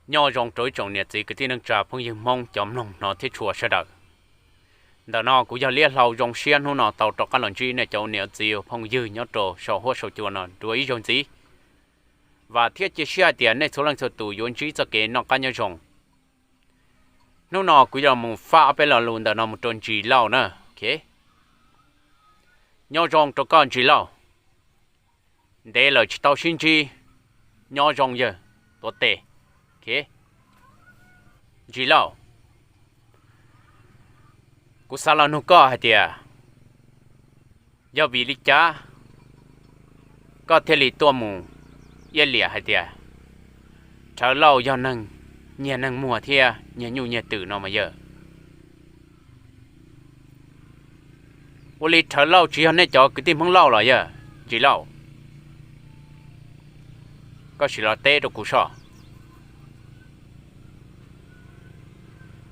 Nyob zoo rau ib tsoom niam txiv kwv tij neej tsa phooj ywg Hmoob cov mloog hnov thiab tshua sawv daws. Ntawm no kuv yog Liab Hlau, zoo siab hnub no tau rov qab los ntsib nej cov ua niam ua txiv ua phooj ywg nyob rau saum huab saum cua no dua ib zaug ntxiv. Vam thiab cia siab hais tias nej txhua leej txhua tus yuav ntsib txoj kev noj qab nyob zoo. Hnub no kuv yuav los mus faj ob peb lo lus ntawm no mus rau Ntsis Lauj na. Nyob zoo rau koj Ntsis Lauj. Ntev lawm tsis tau sib ntsib, nyob zoo yawg, tuav tes. Ntsis Lauj, kuv xav los nug koj hais tias, yog vim li cas koj thiaj li tuaj mus iab liam hais tias Rhawv Lauj yog neeg nyiag neeg muag thiab nyiag nyuj nyiag twm no mas yawg? Ua li Rhawv Lauj tsis yog nej cov kwv tij Hmoob Lauj los yawg Ntsis Lauj? Koj sim los teb rau kuv soj.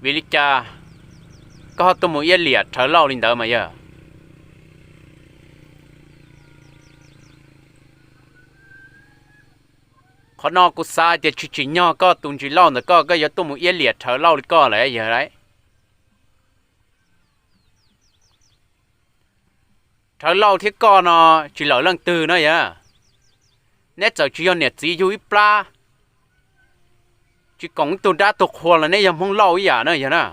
Vim li cas koj ho tuaj mus iab liam Rhawv Lauj li ntawd mas yawg? Qhov no kuv xav hais tias tsis tsim nyog koj tus Ntsis Lauj ntawm koj, koj yuav tuaj mus iab liam Rhawv Lauj li koj lawm yawg lauj. Rhawv Lauj thiab koj no tsis lawm leej twg na yawg. Neb txawm tsis yog niam txiv yug ib plab, tsis koom ib tug dab tug qhua los neb yog Hmoob Lauj ib yam na yawg na.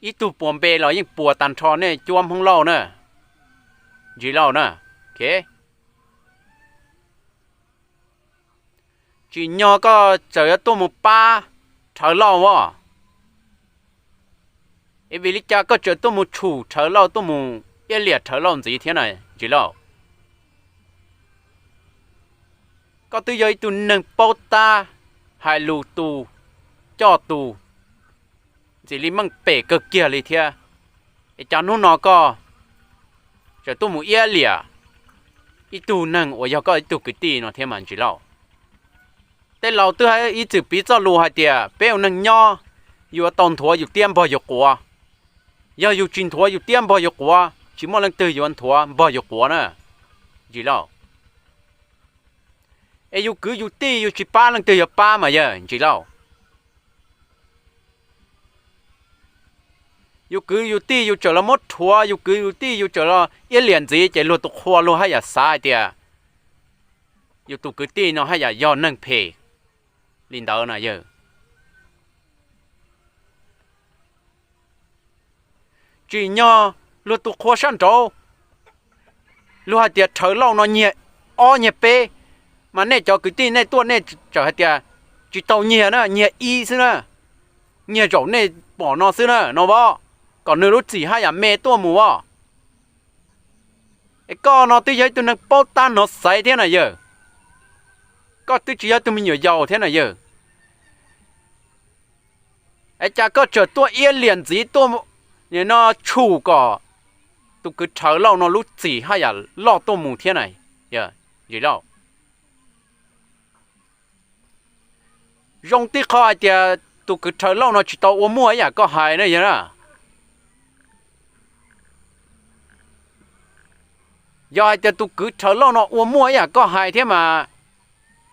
Ib tug puas npe los yeej puas tag nrho nej cuab Hmoob Lauj na, Ntsis Lauj na. Tsim nyog koj txawm yuav tuaj mus pab Rhawv Lauj os. Es vim li cas koj tseem tuaj mus tshum Rhawv Lauj, tuaj mus iab liam Rhawv Lauj ntxiv thiab na Ntsis Lauj? Koj twb yog ib tug neeg paub tab, hais lus tu, coj tus, ntxim li meej pem kawg kiag li thiab. Es cas hnub no koj tseem tuaj mus iab liam ib tug neeg uas yog koj ib tug kwv tij no thiab mas Ntsis Lauj? Tej laus twb hais ib txwm piv txoj lus hais tias peb ua neeg nyob yuav tau nthuav yus tiab npog yus quav. Yog yus tsis nthuav yus tiab npog yus quav, tsis muaj leej twg yuav nthuav npog yus quav na Ntsis Lauj. Es yus kwv yus tij yus tsis pab leej twg yuav pab mas yawg Ntsis Lauj? Yus kwv yus tij yus tseem los muab rhuav, yus kwv yus tij yus tseem los iab liam ntxiv ces luag tus qhua luag haj yam xav hais tias yus tus kwv tij no haj yam yog neeg phem li ntawd na yawg. Tsim nyog luag tus qhua sab nraud luag hais tias Rhawv Lauj no nyiag ob nyiag peb, mas nej cov kwv tij nej tuaj nej tseem hais tias tsis tau nyiag na, nyiag ib xwb na, nyiag zaum nej pom no xwb na no as, kom nws lub txim haj yam me tuaj mus as. Es koj no twb yog ib tug neeg paub tab hnov xaiv thiab na yawg, koj twb tsis yog ib tug me nyuam yaus thiab na yawg. Es cas koj tseem tuaj iab liam ntxiv tuaj no tshum kom tus kwv Rhawv Lauj no lub txim haj yam loj tuaj mus thiab na yawg Ntsis Lauj? Zoo tib qho hais tias tus kwv Rhawv Lauj no tsis tau ua muaj ib yam koj hais na yawg na. Yog hais tias tus kwv Rhawv Lauj no ua muaj ib yam koj hais thiab mas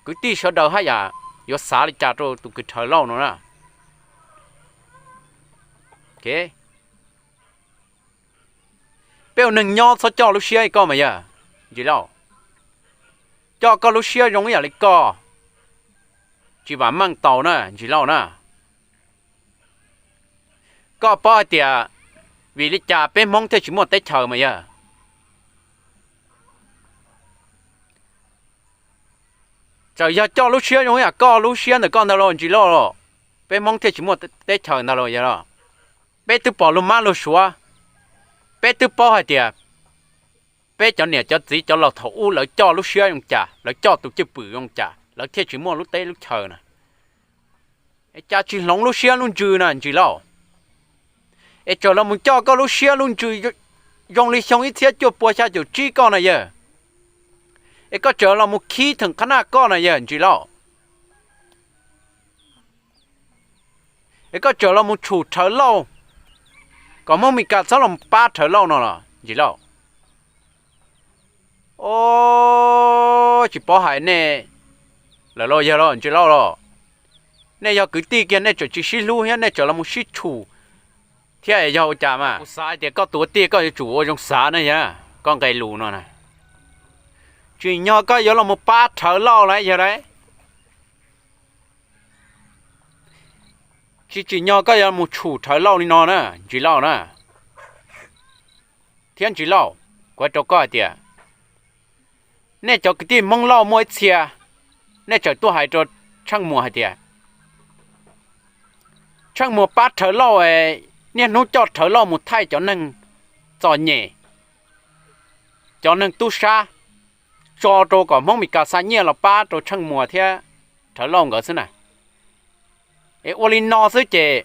kwv tij sawv daws haj yam yuav xav li cas rau tus kwv Rhawv Lauj no na? Peb ua neeg nyob txhob coj lub siab li koj mas yawg Ntsis Lauj. Coj koj lub siab zoo ib yam li koj, tsis vam meej tau na Ntsis Lauj na. Koj paub hais tias vim li cas peb Hmoob thiaj tsis muaj teb chaws mas yawg? Txawm yog coj lub siab zoo ib yam koj lub siab ntawm koj ntag los Ntsis Lauj, peb Hmoob thiaj tsis muaj teb chaws ntag los yawg los? Peb twb pom luag mab luag suav, peb twb paub hais tias peb cov niam cov txiv cov laus thaum ub lawv coj lub siab zoo cas, lawv coj tus cwj pwm zoo cas lawv thiaj tsis muaj lub teb lub chaw na. Es cas tsis hloov lub siab lub ntsws na Ntsis Lauj? Es tseem los mus coj koj lub siab lub ntsws zoo li xyoo ib txhiab cuaj pua xya caum tsib koj na yawg. Es koj tseem los mus khib theem qhab naj koj na yawg Ntsis Lauj. Es koj tseem los mus tshum Rhawv Lauj, kom Hmoob Mes Kas txhob los pab Rhawv Lauj no los Ntsis Lauj? Os, tsis paub hais nej Lawm lauj, yog lauj, Ntsis Lauj lauj. Nej yog kwv tij kiag nej tseem tsis sib hlub thiab nej tseem los mus sib tshum thiab yog ua cas mas? Kuv xav hais tias koj tus ua tij koj yuav tsum ua zoo xav ne yog koj nqe lus no na. Tsim nyog koj yuav los mus pab Rhawv Lauj lawm yog lauj. Tsis tsim nyog koj yuav mus tshum Rhawv Lauj li no na, Ntsis Lauj na. Thiab Ntsis Lauj, kuv hais rau koj hais tias, nej cov kwv tij Hmoob Lauj muaj ib txhia, nej tseem tuaj hais rau Tsheej Muas hais tias, Tsheej Muas pab Rhawv Lauj, niaj hnub coj Rhawv Lauj mus thaij cov neeg txom nyem, cov neeg tub sab, tso rau kom Hmoob Mes Kas xa nyiaj los pab rau Tsheej Muas thiab Rhawv Lauj nkawd xwb na. Es ua li no xwb ces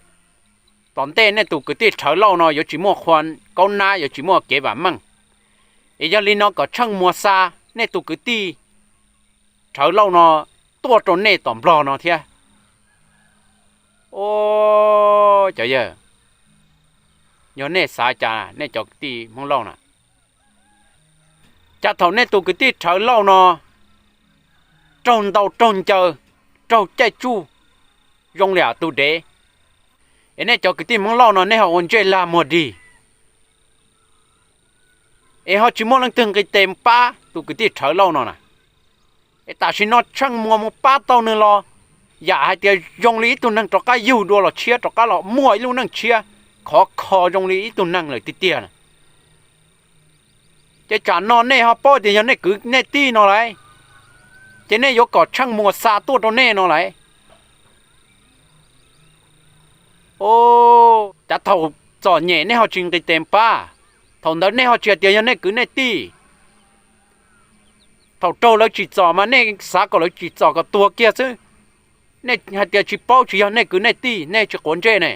tom ntej nej tus kwv tij Rhawv Lauj no yuav tsis muaj qhua kaub nab, yuav tsis muaj kev vam meej. Es yog li no kom Tsheej Muas xa nej tus kwv tij Rhawv Lauj no tuaj rau nej tom Nplog no thiab. Au, cov yawg, yog nej xav cas nej cov kwv tij Hmoob Lauj na? Cas thaum nej tus kwv tij Rhawv Lauj no raug ntaus raug ncaws, raug caij tsuj zoo li tus dev, es nej cov kwv tij Hmoob Lauj no nej ho ua ntsej lag muag dig, es ho tsis muaj leej twg nqis tes pab tus kwv tij Rhawv Lauj no na? Es tam sim no Tsheej Muas mus pab tau nws los yam hais tias zoo li ib tug neeg rov qab yug dua los tshiab, rov qab los muaj ib lub neej tshiab khov kho zoo li ib tug neeg lawm tiag tiag na. Ces tsam no nej ho paub tias yog nej kwv nej tij no lauj, ces nej yuav kom Tsheej Muas xa tuaj rau nej no lauj. Au, cas thaum txom nyem nej ho tsis nqis tes pab, thaum ntawd nej ho tsis hais tias yog nej kwv nej tij. Thaum raug lawv tsim txom mas nej xav kom lawv tsim txom kom tuag kiag xwb, nej hais tias tsis paub tsis yog nej kwv nej tij, nej tsis quav ntsej ne.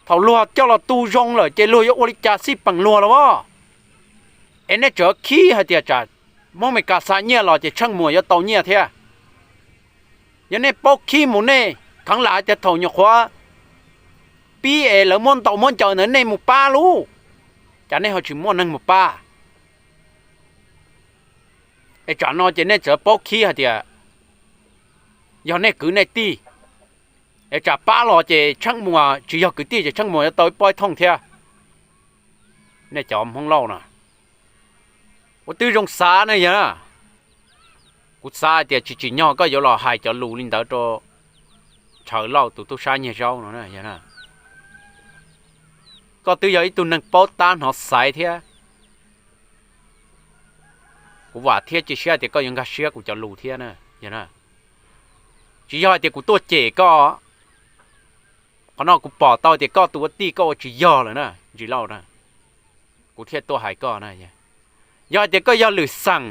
Thaum luag coj los tu zoo lawm ces luag yuav ua li cas xij peem luag los as? Es nej tseem khib hais tias tsam Hmoob Mes Kas xa nyiaj los ces Tsheej Muas yuav tau nyiaj thiab. Yog nej paub khib mus nej kheev lam hais tias thaum nyuam qhuav pib es lawv muab ntaus muab ncaws ntawd nej mus pab lauj, cas nej ho tsis muaj neeg mus pab? Es tsam no ces nej txawm paub khib hais tias yog nej kwv nej tij, es tsam pab los ces Tsheej Muas tsis yog kwv tij ces Tsheej Muas yuav tau ib pob ib thooj thiab. Nej cov Hmoob Lauj no, ua twb zoo xav ne yog. Kuv xav hais tias tsis tsim nyog koj yuav los hais cov lus li ntawd rau Rhawv Lauj tus tub sab Nyiag Zaub no. Koj twb yog ib tug neeg paub tab hnov xaiv thiab, kuv vam thiab cia siab tias koj yuav nkag siab kuv cov lus thiab na. Tsis yog hais tias kuv tuaj cem koj, qhov no kuv pom tau tias koj tus ua tij koj ua tsis yog lawm na Ntsis Lauj na, kuv thiaj tuaj hais koj na. Yog hais tias koj yog lwm xeem,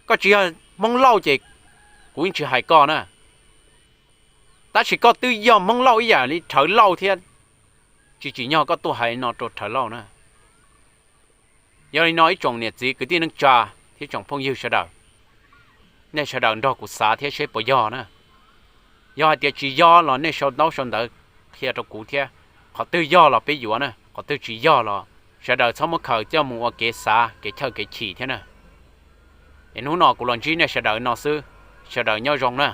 koj tsis yog Hmoob Lauj ces kuv yeej tsis hais koj na. Tab sis koj twb yog Hmoob Lauj ib yam li Rhawv Lauj thiab, tsis tsim nyog koj tuaj hais no rau Rhawv Lauj na. Yog li no ib tsoom niam txiv kwv tij neej tsa thiab tsoom phooj ywg sawv daws, nej sawv daws nrog kuv xav thiab seb puas yog na. Yog hais tias tsis yog los nej sau ntaub sau ntawv qhia rau kuv thiab, qhov twg yog los peb yuav na, qhov twg tsis yog los sawv daws txhob muab khaws coj mus ua kev xav kev chawj kev chim thiab na. Es hnub no kuv los ntsib nej sawv daws no xwb, sawv daws nyob zoo na.